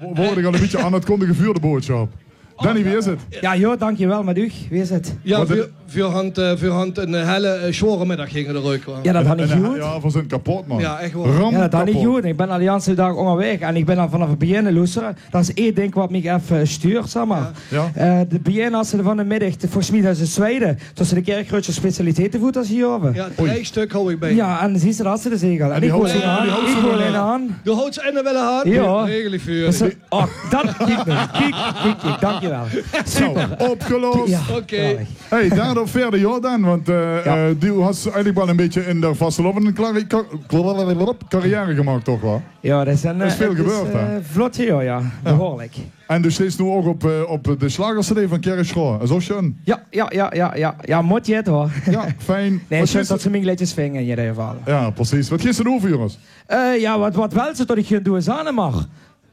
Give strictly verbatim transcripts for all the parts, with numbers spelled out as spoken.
Woort ich al ein bietje aan 't kondige veur de boodsjap. Danny, wie is 't? Jao, joh, dankjewel, mit uch. Wie is 't? Jao, veer, veer hant, eh, veer hant ein, eh, hele, eh, zjwaore middig hinger de rögk, wa? Jao, det han ich gehuurd. Jao, veer zeen kepot, man. Jao, ech waor. Jao, det han ich gehuurd. Ich bön al de ganse daag óngerwaeg en ich bön al vanaaf 't begin loestere. Det is ein dink waat mich effe stuurt, zag mer. Jao. Eh, de begin as ze van de middig, volges mich det is de twiede, tösse de Kirchröadsjer specialiteitevoet as hie bove. Jao, drei stök haw ich bie. Jao, en dan zuus se det ze d'r zeker. En ich haw ze aan. Ich haw ze aan. Doe hoots ze eine wille han? Jao. Regel ich veur. Och, det kiek nog. Kiek, kiek, kiek. Dankjewel. Super. Opgelos. Jao, geweldig. Hey, daorop wiejer, Jordan, want, eh, doe has eigelik waal ein bietje in de vastelaovend ein carrière gemaak, toch waal? Jao, det is ein, eh, väöl gebeurd, hè? Vlot, jao, jao. Behuurlik. En doe steis noe ouch op, eh, op de sjlager-cd van Kirchroa. Det is ouch sjoen. Jao, jao, jao, jao, jao. Jao, mót 't, huur. Jao, fijn. Nae, sjoen det ze mien leedjes vinge in eder geval. Jao, precies. Waat geis se noe veur ós? Eh, jao, waat, waat wils se det ich gaon doon, zag mer.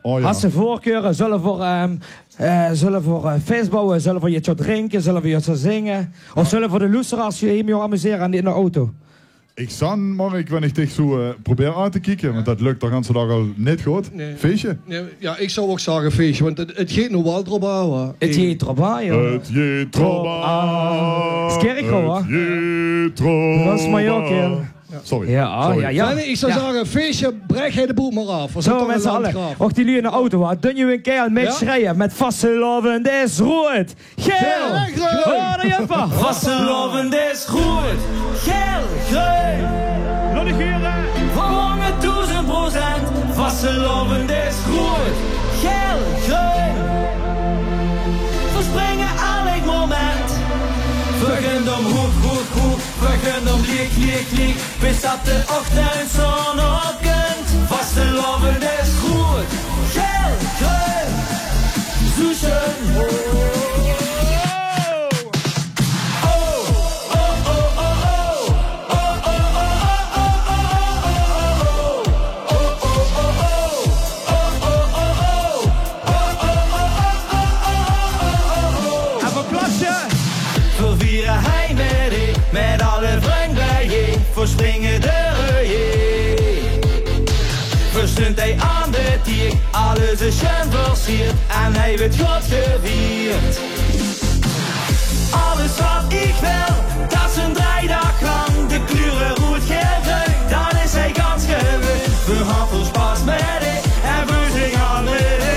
Oh, jao. Has se veurkeure? Zölle veer, ehm, eh, zölle veer, eh, fieës bouwe? Zölle veer get drinke? Zölle veer get zinge? Of zölle veer de loesteraars hie mit amusere in de auto? Ich zeen, Mark, wen ich dich zoe, eh, probeer aan te kieke, want det lök de ganse daag al neet good. Nae. Fieësje? Nae, jao, ich zou ouch zage fieësje, want 't, 't geit noe waal drop aan, wa? 't Geit drop aan, jao. 't Geit drop aan. Is Kirchroa, wa? 't Geit drop aan. Det is Mallorca. Sorry. Jao, jao, jao. Nae, nae, ich zou zage, fieësje, brek de boel mer aaf. Zo, mit z'n alle. Och, die luuj in de auto, wa. Dun je ein keil mit sjrieje, mit vastelaovend is roead. Gael! Gael! Gael! Gael! Vastelaovend is roead. Gael! Greun! Laot ich hure! Veer hange doezend procent. Vastelaovend is roead. Gael! Greun! Veer springe eder moment. Veer gaon omhoeg, hoeg, hoeg. Veer gaon omlieg, lieg, lieg. Bis det de ochtendzon opkump. Vastelaovend is roead. Gael, greun, zoe sjoen. Oh, oh, oh, oh, oh. Effe klappe. Veer viere hei mit dich, mit alle vrunj bie dich. Veer springe de röj in. Veer stunte aan de tiek, alles is sjoen versierd en hei weurt good gevierd. Alles waat ich wil, det zeen drei daag lang de kleure roead, gael, greun. Det is hei gans gewoon. Veer hant väöl sjpas mit dich en veer zinge allemaol mit dich.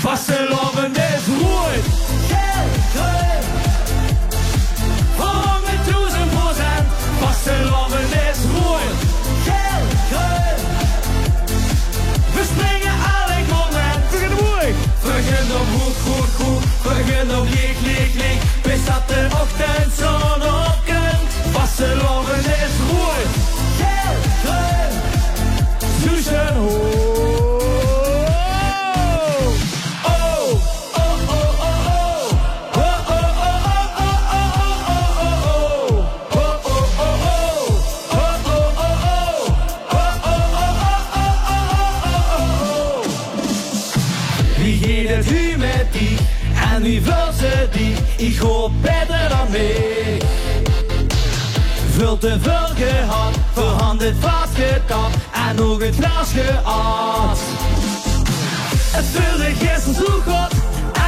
Vastelaovend is roead. Gael, greun. Veer hange doezend procent. Vastelaovend is roead. Gael, greun. Veer springe eder moment. Veer gaon omhoeg. Veer gaon omhoeg, hoeg, hoeg. Veer gaon omlieg, lieg, lieg. Bis det de ochtendzon opkump. Vastelaovend is roead. Gael, greun, zoe sjoen. Oh, oh, oh, oh, oh. Wie geit 't noe mit dich? En wie veulse dich? Ich haop baeter dan mich. Väöl te väöl gehad, veer hant 't vaas getap en ouch 't glaas geat. 't Veulde gister zoe good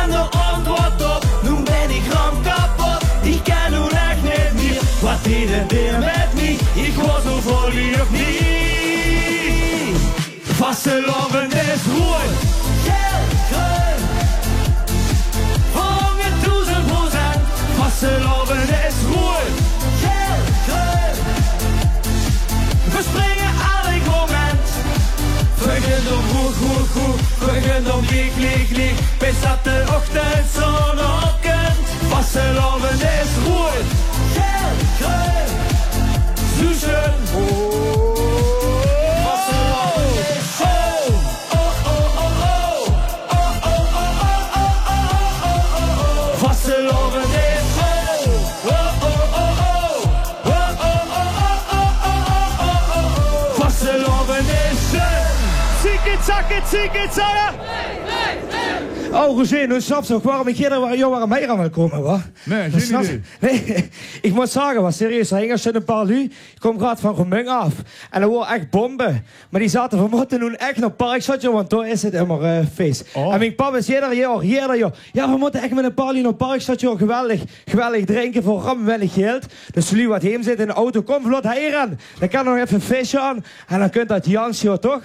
en d'r aovend waor top. Noe bön ich ram kepot, ich kin noe ech neet mieë. Waat deeg 't weer mit mich? Ich waor zoe vol wie nog neet. Vastelaovend is roead. Gael, greun. Veer hange doezend procent. Vastelaovend is roead. Gael, greun. Veer springe eder moment. Veer gaon omhoeg, hoeg, hoeg. Veer gaon omlieg, lieg, lieg. Bis det de ochtendzon opkump. Vastelaovend is roead. Gael, greun, zoe sjoen. Vastelaovend is sjoen. Oh, oh, oh, oh. Vastelaovend is sjoen. Oh, oh, oh, oh. Vastelaovend is sjoen. Ziek 't Kids, kids, zègke! Oh, Roger, noe snaps se ouch waorom ich hie, waor-, jao, waorom hie aan wil kómme, wa? Nae, gein idee. Nae, ich mót zègke, wa, serieus, hie stónge e paar luuj. Ich kóm graad van Remunj aaf. En det waor ech bombe. Mer die zaote: "Veer mótte noe ech nao Parkstad, jao, want dao is 't ummer, eh, fees." Oh. En mien pap is jeder jaor, jeder jaor: "Jao, veer mótte ech mit e paar luuj nao Parkstad, jao, geweldig, geweldig drinke veur ramwennig geld." Dus luuj wat heem zitte in de auto, kóm vlot hie aan. Dan kan d'r nog effe e feesje aan. En dan kint det Jans, jao, toch?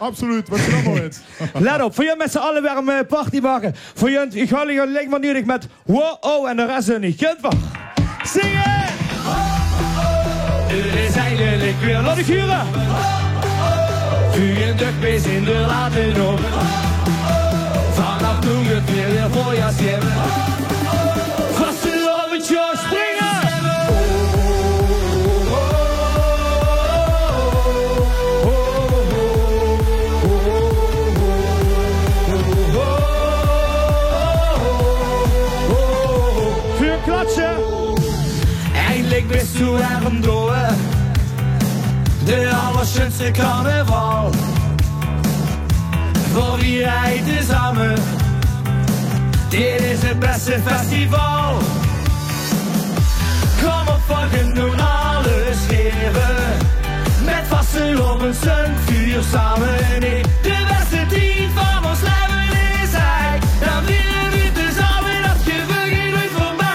Absoluut, wat is det mer mit? Let op, veer gaon mit z'n alle weer 'n, eh, party make. Veer gaon, ich haol uch allein mer nudig mit Wow, oh, en de res is neet. Gunt Var. Zinge! Het is eindelijk weer, laot ich hure. Vuur en dök bis in de late nog. Vanaf noe geit 't weer, weer veur jas jebbe. Vastelaovend, jao, springe! Vuur klatsje. Eindelijk bis se weer door. De allersjunste carnaval. Veer viere 't tezamme. Dit is 't beste festival. Kóm op, veer gaon noe alles gaeve. Mit vastelaovend zeen vuur same. Nae, de beste tied van ós laeve is hie. Dan viere veer tezamme, det geit noots veurbie.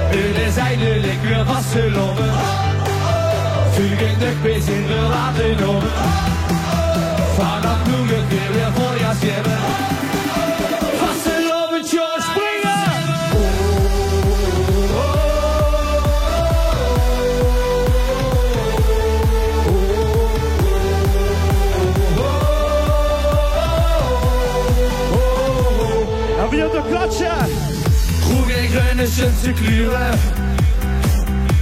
Het is eindelijk weer vastelaovend. Vuur en dök bis in de late nog. Vanaf noe geit 't weer, weer veur jas jebbe. Vastelaovend, jao, springe! En weer de klatsje! Groen en greun is 't, de kleure,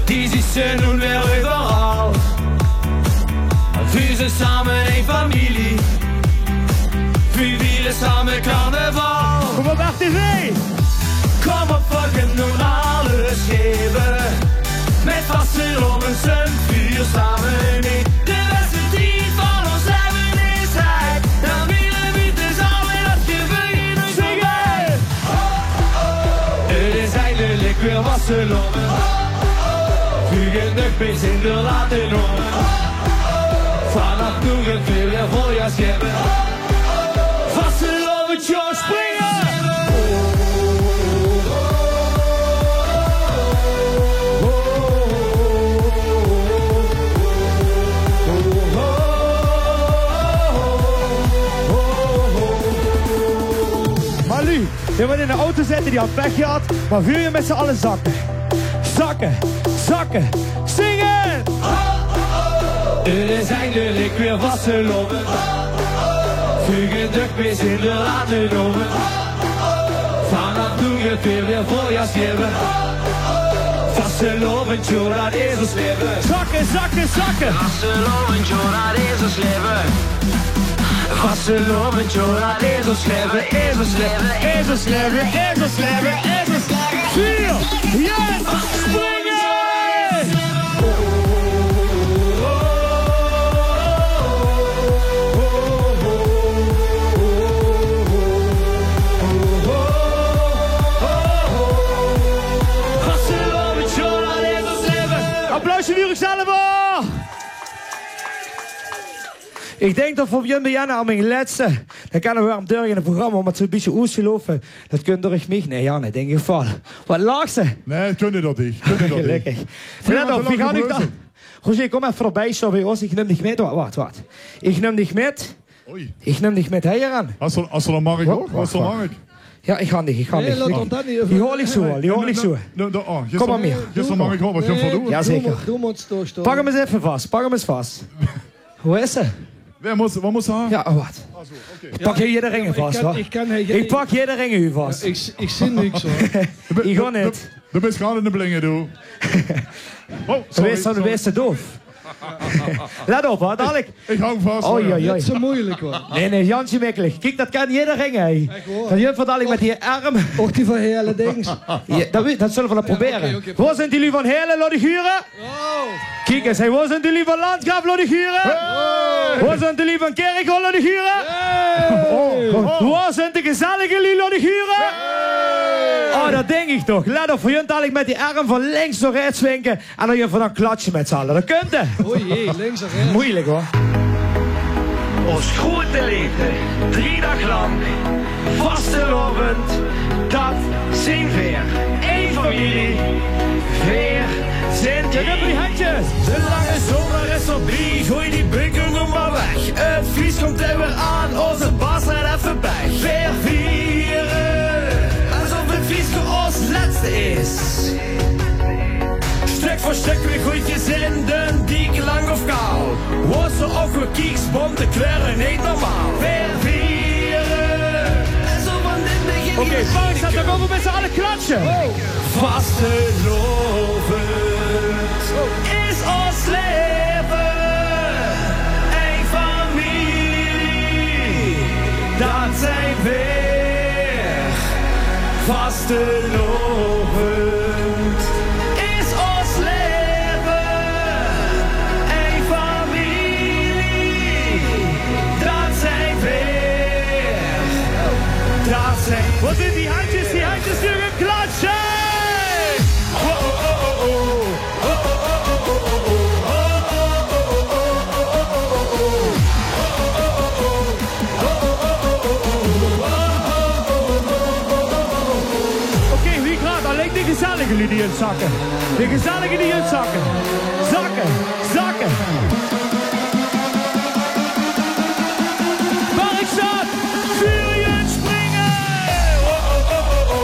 die zuus se noe weer euveral. Veer zeen same ein femilie. Veer viere same carnaval. Kóm op, R T V! Kóm op, veer gaon noe alles gaeve. Mit vastelaovend zeen vuur same. Nae, de beste tied van ós laeve is hie. Dan viere veer tezamme, det geit noots veurbie. Zinge! Het is eindelijk weer vastelaovend. Vuur en dök bis in de late nog. Vanaf noe geit 't weer, weer veur jas jebbe. Vastelaovend, jao, springe! Mer luuj, veer waere in de auto zitte, die haet pech gehad, mer veer gaon mit z'n alle zakke. Zakke, zakke, zinge! Het is eindelijk weer vastelaovend. Vuur en dök bis in de late nog. Vanaf noe geit 't weer, weer veur jas jebbe. Vastelaovend, jao, det is ós laeve. Zakke, zakke, zakke. Vastelaovend, jao, det is ós laeve. Vastelaovend, jao, det is ós laeve, is ós laeve, is ós laeve, is ós laeve, is ós laeve. Veer, jao, springe! Applausje vuur uch zelver! Ich dink det veer beginne bie Jan aan mien lètste. Det kan waal door in 't programma, mer 't is e bietje oesgeloupe. Det kunt door mich. Nae, Jan, in eder geval. Waat lachs se? Nae, ich kunde det neet. Ich kunde det neet. Gelökkig. Let op, wie gaon ich det? Roger, kóm effe d'rbie, zo bie ós. Ich num dich mit. Waat, waat, waat. Ich num dich mit. Oei. Ich num dich mit hie aan. As se, as se det maaks, waat, waat, waat. Jao, ich gaon dich, ich gaon dich. Nae, laot ós det neet euver. Die haol ich zo waal, die haol ich zo. Nae, nae, nae, nae, oh, gisteren, gisteren maak ich waal waat van doon. Jao, zeker. Pak 'm ins effe vas, pak 'm ins vas. Wo is 'r? Wae mós, wae mós 'r? Jao, oh, waat. Ah, zo, oké. Ich pak hie ederein vas, huur. Ich pak hie ederein vas. Jao, ich, ich zeen niks, huur. Ich gaon neet. Doe bis gaar neet de blinge, doe. Oh, sorry, sorry. Wae is d'r doof? Let op, huur, dalik. Ich hang vas, huur. Oei, oei, oei. Neet zo meujelik, huur. Nae, nae, Jans, gemekkelig. Kiek, det kan ederein, hè. Ech waor. Det juf dalik mit die erm. Och, die van Heerle, dings. Jao, det, det zölle v'r nog probere. Oké, oké. Wo zeen die luuj van Heerle? Laot ich hure. Kiek ins, hè, wo zeen die luuj van Landgraaf? Laot ich hure. Hey! Wo zunt de luuj van Kirchroa, laot uch hure? Oh, oh. Wo zunt de gezellige luuj, laot uch hure? Oh, dat dink ich toch. Let op, v'r gaon dalik mit die erm van links nao rechts winke en dan gaon v'r dan klatsje mit z'n alle. Dat kump, hè? O jee, links en rechts. Moeilijk, hoor. Ós groeëte leefde, drie daag lang, vastelaovend, dat zeen veer. Ein femilie, veer zeen... Geef die hendjes. De lange zomer is veurbie, gooi die beuker noe mer weg. 't Vleis kump d'r weer aan, ózze baas haet effe pech. Veer viere esof 't vleis ós lètste is. Stök veur stök weer good gezin, dun, diek, lang of kaal. Wo se ouch weer kieks, bónte kleure, neet normaal. Veer viere esof aan dit begin... Oké, pauze, dan gaon v'r mit z'n alle klatsje. Vastelaovend is ós laeve, ein femilie, dat zeen veer. Vastelaovend is ós laeve, ein femilie, dat zeen veer. Dat zeen... Wo zunt die hendjes, die hendjes, die klatsje? Oh, oh, oh, oh, oh. Oké, wie graad, allein de gezellige luuj die zakke. De gezellige die zakke. Zakke, zakke. Waar ik zat, vuur je springen. Oh, oh, oh, oh, oh.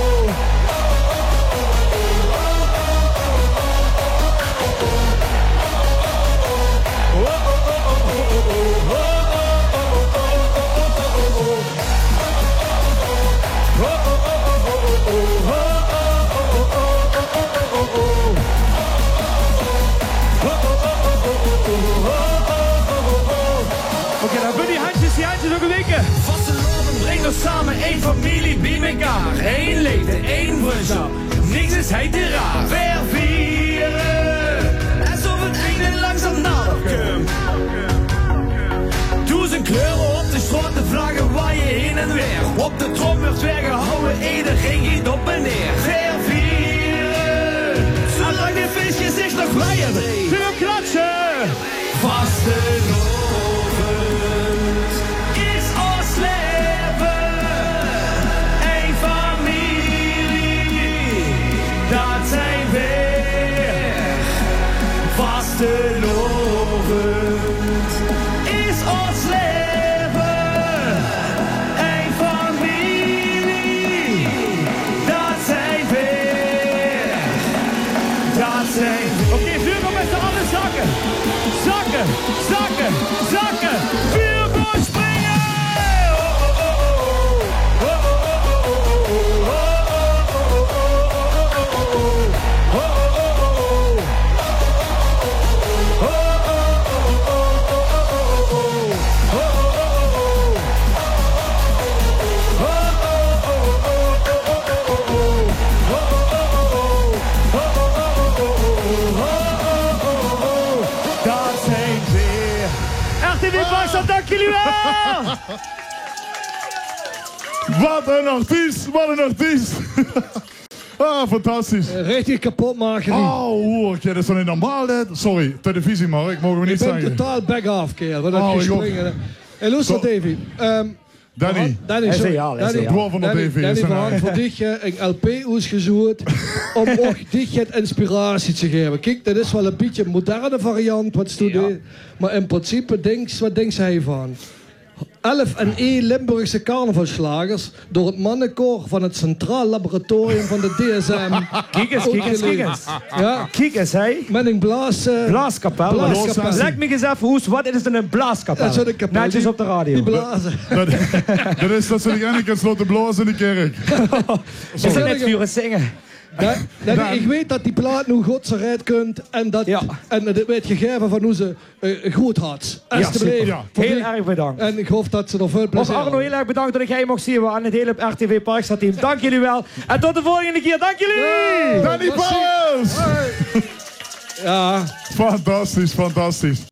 Oké, dan veur die hendjes, die hendjes nog ein winke. Vastelaovend bringk ós same, ein femilie bie mekaar. Ein leefde, ein vrundsjap. Niks is hei te raar. Veer viere esof 't einde langzaam nader kump. Doezend kleure op de sjtraot, de vlagge waie hin en weer. Op de trom wuuert weer gehouwe, ederein geit op en neer. Veer viere zoelang de feesjes zich nog waie. Veer klatsje! Vastelaovend is ós laeve, ein femilie, dat zeen veer. Vastelaovend is ós laeve, ein femilie, dat zeen veer. Dat zeen... Oké, veer gaon mit z'n alle zakke. Zakke, zakke, zakke. Veer gaon springe. Dat zeen veer. R T V Parkstad, dank jullie wel! Wat een artiest, wat een artiest! Ah, fantastisch. Eh, richtig kapot maken, die. Oh, hoor, ja, dat is toch niet normaal, dit? Sorry, televisie, Mark, mogen we niet zeggen. Ik ben totaal back-off, kerel. Wat dat gespringen, hè. Hey, luister, Davy. Ehm, Danny. Danny, sorry. Danny, Danny, veur dich, eh, ein L P oesgezoeët om ouch dich get inspiratie te gaeve. Kiek, dat is waal ein bietje ein moderne variant wat se doet, hè. Maar in principe, dinks, wat dinks se hei van? Elf en ein Limburgse carnavalsslagers door 't mannekoor van 't Centraal Laboratorium van de D S M. Kiek ins, kiek ins, kiek ins. Ja. Kiek ins, hè. Mit ein blaas, eh, blaaskapel. Blaaskapel. Lèk mich ins effe oes, wat is dan ein blaaskapel? Dat is ein kapel. Netjes op de radio. Die blaze. Dat, dat is dat ze dich eindelik ins laote blaoze in de kèrk. Is dat net veur 't zinge? Nee, nee, ich weit dat die plaat noe good zo reed kunt en dat, en dat weurt gegaeve van oes, eh, groeëthart. Alstublieft. Ja, heel erg bedankt. En ich haop dat ze d'r väöl plezeer... Och Arno, heel erg bedankt dat ich hei moch zeen. Weer aan 't hele R T V Parkstad team. Dank jullie wel. En tot de volgende keer. Dank jullie. Danny Pauwels. Ja. Fantastisch, fantastisch.